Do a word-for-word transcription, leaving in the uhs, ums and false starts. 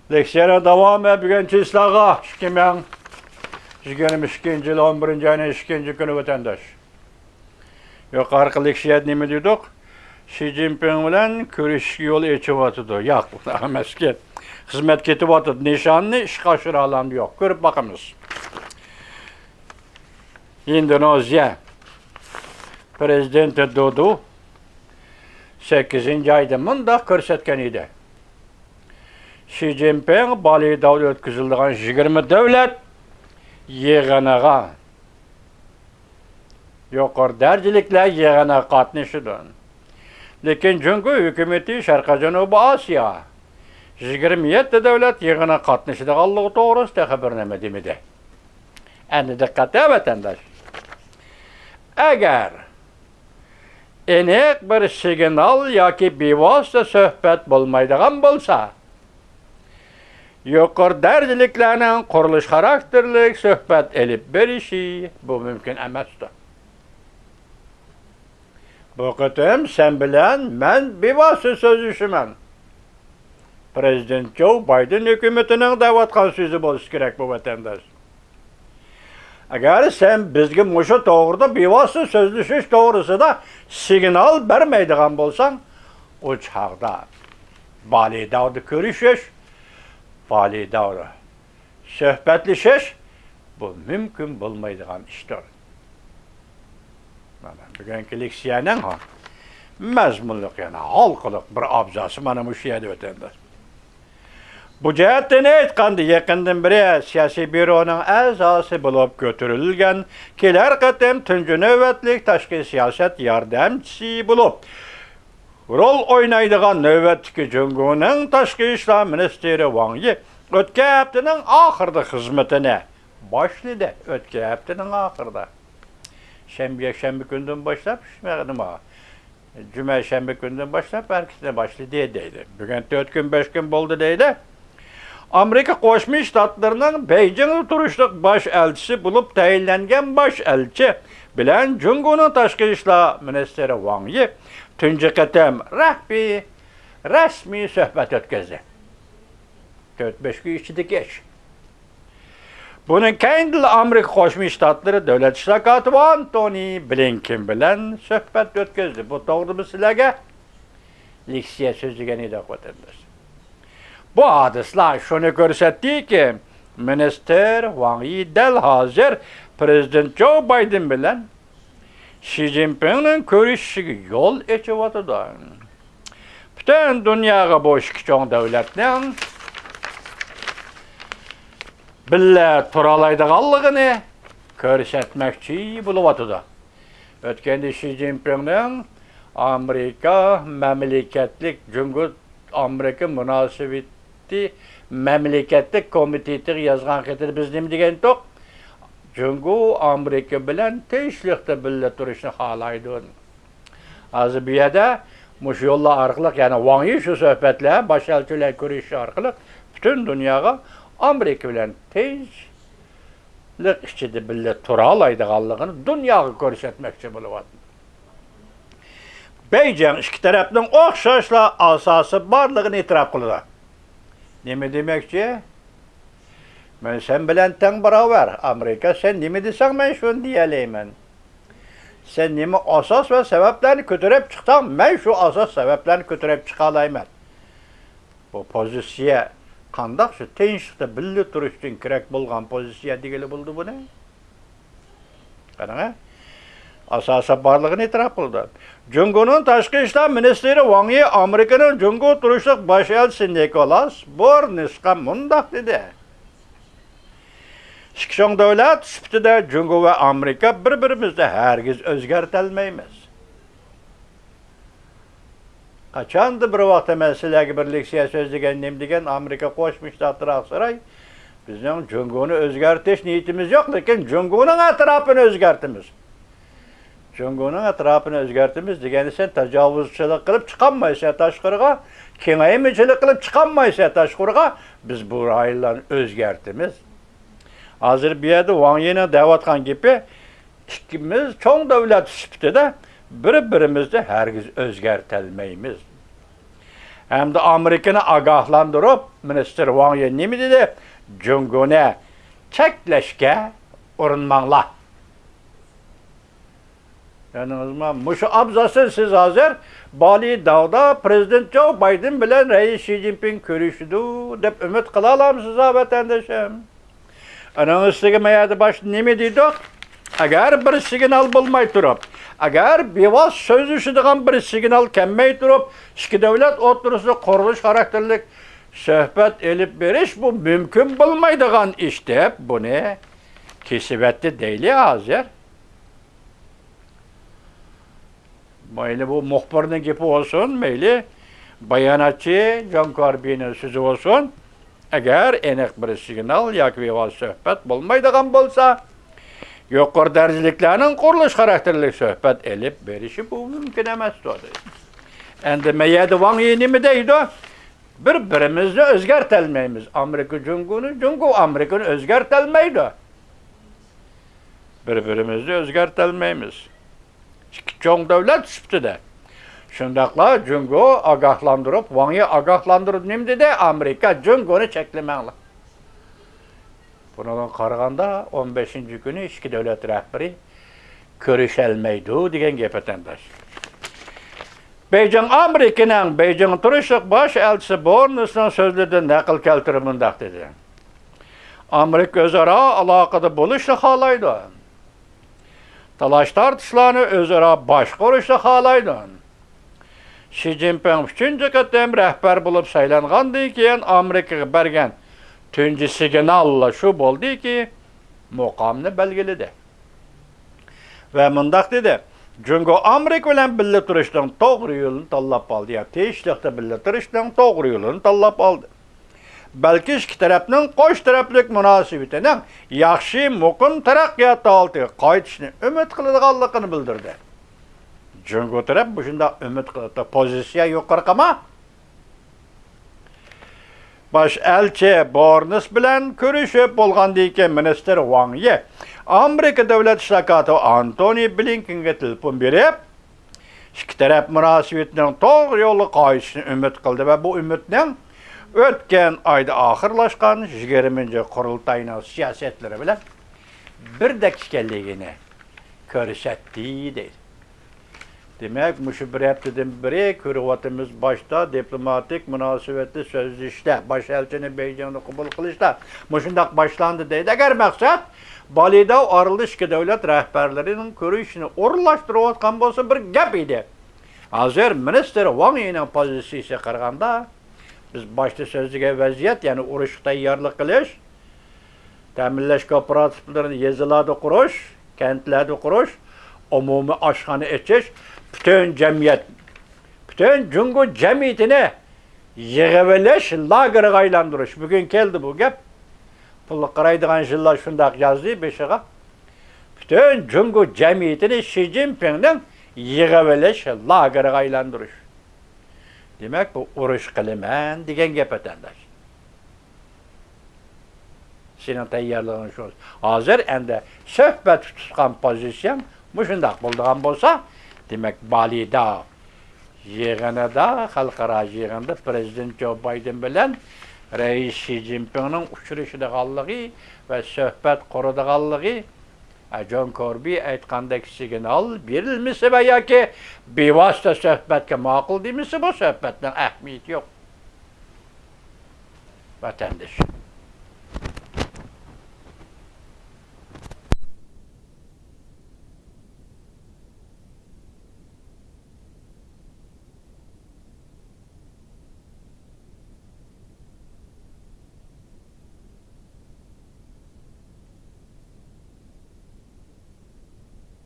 لېكسىيەنىڭ داۋامى بۈگۈن چىسلاغا ئىككى مىڭ يىگىرمە ئىككىنچى يىل ئون بىرىنچى ئاينىڭ ئىككىنچى كۈنى، ۋەتەنداش. يۇقىرىقى لېكسىيەدە نېمە دېدۇق؟ شى جىنپىڭ بىلەن كۆرۈشۈشكە يول ئېچىۋاتىدۇ. ياق، ئۇنداق ئەمەسكەن. خىزمەت كېتىۋاتىدۇ. نىشاننى ئىشقا ئاشۇرالامدۇ، يوق. كۆرۈپ باقىمىز. ئىندونېزىيە پرېزىدېنتى دودو سەككىزىنچى ئايدا مۇنداق كۆرسەتكەن ئىدى. شى جىنپىڭ بالىداۋدا ئۆتكۈزۈلىدىغان يىگىرمە دۆلەت يىغىنىغا، يۇقىرى دەرىجىلىكلەر يىغىنىغا قاتنىشىدۇ. لېكىن جۇڭگو ھۆكۈمىتى شەرقىي جەنۇبىي ئاسىيا يىگىرمە يەتتە دۆلەت يىغىنىغا قاتنىشىدىغانلىقى توغرىسىدا تېخى بىر نېمە دېمىدى. ئەمدى دىققەت، ۋەتەنداش. ئەگەر ئېنىق بىر سىگنال ياكى بىۋاسىتە سۆھبەت بولمايدىغان بولسا، يۇقىرى دەرىجىلىكلەرنىڭ قۇرۇلۇش خاراكتېرلىك سۆھبەت ئېلىپ بېرىشى بۇ مۇمكىن ئەمەستۇر. بۇ قېتىم سەن بىلەن مەن بىۋاسىتە سۆزلىشىمەن. پرېزىدېنت جو بايدېن ھۆكۈمىتىنىڭ دەۋاتقان سۆزى بولسا كېرەك بۇ، ۋەتەنداش. ئەگەر سەن بىزگە مۇشۇ توغرىدا بىۋاسىتە سۆزلىشىش توغرىسىدا سىگنال بەرمەيدىغان بولساڭ، ئۇ چاغدا بالىداۋدا كۆرۈشۈش، بالىداۋدا سۆھبەتلىشىش، بۇ مۇمكىن بولمايدىغان ئىشتۇر. مانا بۈگۈنكى لېكسىيەنىڭ مەزمۇنلۇق، يەنى ھالقىلىق بىر ئابزاسى مانا مۇشۇ يەردە، ۋەتەنداش. بۇ جەھەتتىن ئېيتقاندا، يېقىندىن بېرى سىياسىي بيۇرونىڭ ئەزاسى بولۇپ كۆتۈرۈلگەن، كېلەر قېتىم تۇنجى نۆۋەتلىك تاشقى سىياسەت ياردەمچىسى بولۇپ رول ئوينايدىغان نۆۋەتتىكى جۇڭگونىڭ تاشقى ئىشلار مىنىستىرى ۋاڭ يى ئۆتكەن ھەپتىنىڭ ئاخىرىدا خىزمىتىنى باشلىدى. ئۆتكەن ھەپتىنىڭ ئاخىرىدا. شەنبە، يەكشەنبە كۈندىن باشلاپ، نېمە، جۈمە، شەنبە كۈندىن باشلاپ ھەرىكىتىنى باشلىدى دەيدۇ. بۈگۈن تۆت كۈن، بەش كۈن بولدى دەيدۇ. ئامېرىكا قوشما شتاتلىرىنىڭ بېيجىڭدا تۇرۇشلۇق باش ئەلچىسى بولۇپ تەيىنلەنگەن باش ئەلچى بىلەن جۇڭگونىڭ تاشقى ئىشلار مىنىستىرى ۋاڭ يى تۇنجى قېتىم رەھبىي، رەسمىي سۆھبەت ئۆتكۈزدى. تۆت، بەش كۈن ئىچىدىكى ئىش. بۇنىڭ كەينىدىلا ئامېرىكا قوشما شتاتلىرى دۆلەت ئىشلار كاتىپى ئانتونى بلىنكېن بىلەن سۆھبەت ئۆتكۈزدى. بۇ توغرىدا بىز سىلەرگە لېكسىيە سۆزلىگەن ئىدۇق، ۋەتەنداش. بۇ ھادىسىلەر شۇنى كۆرسەتتىكى، مىنىستىر ۋاڭ يى دەل ھازىر پرېزىدېنت جو بايدېن بىلەن شى جىنپىڭنىڭ كۆرۈشۈشىگە يول ئېچىۋاتىدۇ. پۈتۈن دۇنياغا بۇ ئىككى چوڭ دۆلەتنىڭ بىللە تۇرالايدىغانلىقىنى كۆرسەتمەكچى بولۇۋاتىدۇ. ئۆتكەندە شى جىنپىڭنىڭ ئامېرىكا مەملىكەتلىك، جۇڭگو ئامېرىكا مۇناسىۋىتى مەملىكەتلىك كومىتېتىغا يازغان خېتىدە بىز نېمە دېگەنتۇق؟ جۇڭگو ئامېرىكا بىلەن تىنچلىقتا بىللە تۇرۇشنى خالايدۇ. ھازىر بۇ يەردە مۇشۇ يوللار ئارقىلىق، يەنى ۋاڭ يى شۇ سۆھبەتلەر، باش ئەلچى بىلەن كۆرۈشۈش ئارقىلىق پۈتۈن دۇنياغا ئامېرىكا بىلەن تىنچلىق ئىچىدە بىللە تۇرالايدىغانلىقىنى دۇنياغا كۆرسەتمەكچى بولۇۋاتىدۇ. بېيجىڭ ئىككى تەرەپنىڭ ئوخشاشلا ئاساسى بارلىقىنى ئېتىراپ قىلىدۇ. نېمە دېمەكچى؟ مەن سەن بىلەن تەڭ باراۋەر. ئامېرىكا، سەن نېمە دېسەڭ، مەن شۇنى دېيەلەيمەن. سەن نېمە ئاساس ۋە سەۋەبلەرنى كۆتۈرۈپ چىقساڭ، مەن شۇ ئاساس سەۋەبلەرنى كۆتۈرۈپ چىقالايمەن. بۇ پوزىتسىيە قانداق؟ شۇ تىنچلىقتا بىللە تۇرۇشتىن كېرەك بولغان پوزىتسىيە دېگىلى بولىدۇ بۇنى. قاراڭە، ئاساسى بارلىقىنى ئېتىراپ قىلدى. جۇڭگونىڭ تاشقى ئىشلار مىنىستىرى ۋاڭ يى ئامېرىكىنىڭ جۇڭگو تۇرۇشلۇق باش ئەلچىسى نىكولاس بورنىسقا مۇنداق دېدى: ئىككى چوڭ دۆلەت سۈپىتىدە جۇڭگو ۋە ئامېرىكا بىر-بىرىمىزنى ھەرگىز ئۆزگەرتەلمەيمىز. قاچاندا بىر ۋاقىتتا مەن سىلەرگە بىر لېكسىيە سۆزلىگەن، نېمە دېگەن، ئامېرىكا قوشما شتاتلىرى، ئاقساراي، بىزنىڭ جۇڭگونى ئۆزگەرتىش نىيىتىمىز يوق، لېكىن جۇڭگونىڭ ئەتراپىنى ئۆزگەرتىمىز. جۇڭگونىڭ ئەتراپىنى ئۆزگەرتىمىز دېگەندە، سەن تاجاۋۇزچىلىق قىلىپ چىقالمايسەن تاشقىرىغا، كېڭەيمىچىلىك قىلىپ چىقالمايسەن تاشقىرىغا، بىز بۇ رايونلارنى ئۆزگەرتىمىز. ھازىر بۇ يەردە ۋاڭ يىنىڭ دەۋاتقان گېپى، ئىككىمىز چوڭ دۆلەت سۈپىتىدە بىر-بىرىمىزنى ھەرگىز ئۆزگەرتەلمەيمىز. ھەمدە ئامېرىكىنى ئاگاھلاندۇرۇپ، مىنىستىر ۋاڭ يى نېمە دېدى؟ جۇڭگونى چەكلەشكە ئۇرۇنماڭلار. ئاڭلىدىڭىزمۇ؟ مۇشۇ ئابزاسنى سىز ھازىر بالىداۋدا پىرېزىدېنت جو بايدېن بىلەن رەئىس شى جىنپىڭ كۆرۈشىدۇ دەپ ئۈمىد قىلالامسىز، ۋەتەندىشىم؟ ئۇنىڭ ئۈستىگە ما يەردە باشتا نېمە دېدۇق؟ ئەگەر بىر سىگنال بولماي تۇرۇپ، ئەگەر بىۋاسىتە سۆزلىشىدىغان بىر سىگنال كەلمەي تۇرۇپ، ئىككى دۆلەت ئوتتۇرىسىدا قۇرۇلۇش خاراكتېرلىك سۆھبەت ئېلىپ بېرىش، بۇ مۇمكىن بولمايدىغان ئىش دەپ بۇنى كېسىۋەتتى دەيلى ھازىر. مەيلى بۇ مۇخبىرنىڭ گېپى بولسۇن، مەيلى باياناتچى جون كاربىنىڭ سۆزى بولسۇن، ئەگەر ئېنىق بىر سىگنال ياكى بىۋاسىتە سۆھبەت بولمايدىغان بولسا، يۇقىرى دەرىجىلىكلەرنىڭ قۇرۇلۇش خاراكتېرلىك سۆھبەت ئېلىپ بېرىشى بۇ مۇمكىن ئەمەس، دېدى. ئەمدى ما يەردە ۋاڭ يى نېمە دەيدۇ؟ بىر-بىرىمىزنى ئۆزگەرتەلمەيمىز. ئامېرىكا جۇڭگونى، جۇڭگو ئامېرىكىنى ئۆزگەرتەلمەيدۇ. بىر-بىرىمىزنى ئۆزگەرتەلمەيمىز. ئىككى چوڭ دۆلەت سۈپىتىدە. شۇنداقلا جۇڭگو ئاگاھلاندۇرۇپ، ۋاڭ يى ئاگاھلاندۇرۇپ نېمە دېدى؟ ئامېرىكا جۇڭگونى چەكلىمەڭلار. بۇنىڭدىن قارىغاندا، ئون بەشىنچى كۈنى ئىككى دۆلەت رەھبىرى كۆرۈشەلمەيدۇ دېگەن گەپ، ۋەتەنداش. بېيجىڭ ئامېرىكىنىڭ بېيجىڭ تۇرۇشلۇق باش ئەلچىسى بورنسنىڭ سۆزلىرىدىن نەقىل كەلتۈرۈپ مۇنداق دېدى: ئامېرىكا ئۆزئارا ئالاقىدە بولۇشنى خالايدۇ. تالاش-تارتىشلارنى ئۆزئارا باشقۇرۇشنى خالايدۇ. شى جىنپىڭ ئۈچىنچى قېتىم رەھبەر بولۇپ سايلانغاندىن كېيىن ئامېرىكىغا بەرگەن تۇنجى سىگناللا شۇ بولدىكى، مۇقامنى بەلگىلىدى. ۋە مۇنداق دېدى: جۇڭگو ئامېرىكا بىلەن بىللە تۇرۇشنىڭ توغرا يولىنى تاللاپ ئالدى، يا تىنچلىقتا بىللە تۇرۇشنىڭ توغرا يولىنى تاللاپ ئالدى. بەلكى ئىككى تەرەپنىڭ قوش تەرەپلىك مۇناسىۋىتىنىڭ ياخشى، مۇقىم تەرەققىيات ھالىتىگە قايتىشىنى ئۈمىد قىلىدىغانلىقىنى بىلدۈردى. جۇڭگو تەرەپ مۇشۇنداق ئۈمىد قىلىدۇ. پوزىتسىيە يۇقىرى قىلما. باش ئەلچى بورنس بىلەن كۆرۈشۈپ بولغاندىن كېيىن، مىنىستىر ۋاڭ يى ئامېرىكا دۆلەت ئىشلار كاتىپى ئانتونى بلىنكېنگە تېلېفون بېرىپ، ئىككى تەرەپ مۇناسىۋىتىنىڭ توغرا يولغا قايتىشىنى ئۈمىد قىلدى ۋە بۇ ئۈمىدنىڭ ئۆتكەن ئايدا ئاخىرلاشقان يىگىرمىنچى قۇرۇلتاينىڭ سىياسەتلىرى بىلەن بىردەك ئىكەنلىكىنى كۆرسەتتى، دەيدۇ. دېمەك، مۇشۇ بىر ھەپتىدىن بېرى كۆرۈۋاتىمىز، باشتا دىپلوماتىك مۇناسىۋەتتە سۆزلىشىشتە، باش ئەلچىنى بېيجىڭدا قوبۇل قىلىشتا مۇشۇنداق باشلاندى دەيدۇ. ئەگەر مەقسەت بالىداۋ ئارىلىدا ئىككى دۆلەت رەھبەرلىرىنىڭ كۆرۈشۈشىنى ئورۇنلاشتۇرۇۋاتقان بولسا، بىر گەپ ئىدى. ھازىر مىنىستىر ۋاڭ يىنىڭ پوزىتسىيىسىگە قارىغاندا، بىز باشتا سۆزلىگەن ۋەزىيەت، يەنى ئۇرۇشقا تەييارلىق قىلىش، تەمىنلەش كوپىراتىپلىرىنى يېزىلاردا قۇرۇش، كەنتلەردە قۇرۇش، ئومۇمىي ئاشخانا ئېچىش، پۈتۈن جەمئىيەت، پۈتۈن جۇڭگو جەمئىيىتىنى يىغىۋېلىش لاگېرىغا ئايلاندۇرۇش. بۈگۈن كەلدى بۇ گەپ. پۇلغا قارايدىغان يىللار شۇنداق يازدى بېشىغا. پۈتۈن جۇڭگو جەمئىيىتىنى شى جىنپىڭنىڭ يىغىۋېلىش لاگېرىغا ئايلاندۇرۇش. دېمەك، بۇ ئۇرۇش قىلىمەن دېگەن گەپ، ۋەتەنداش. سېنىڭ تەييارلىقىڭ شۇ. ھازىر ئەمدى سۆھبەتكە تۇتقان پوزىتسىيەڭ مۇشۇنداق بولىدىغان بولسا، دېمەك، بالىدا يىغىنىدا، خەلقئارا يىغىندا پىرېزىدېنت جو بايدېن بىلەن رەئىس شى جىنپىڭنىڭ ئۇچرىشىدىغانلىقى ۋە سۆھبەت قۇرىدىغانلىقى، ھە، جون كوربى ئېيتقاندەك سىگنال بېرىلمىسە ۋە ياكى بىۋاسىتە سۆھبەتكە ماقۇل دېمىسە، بۇ سۆھبەتنىڭ ئەھمىيىتى يوق. ۋەتەنداش.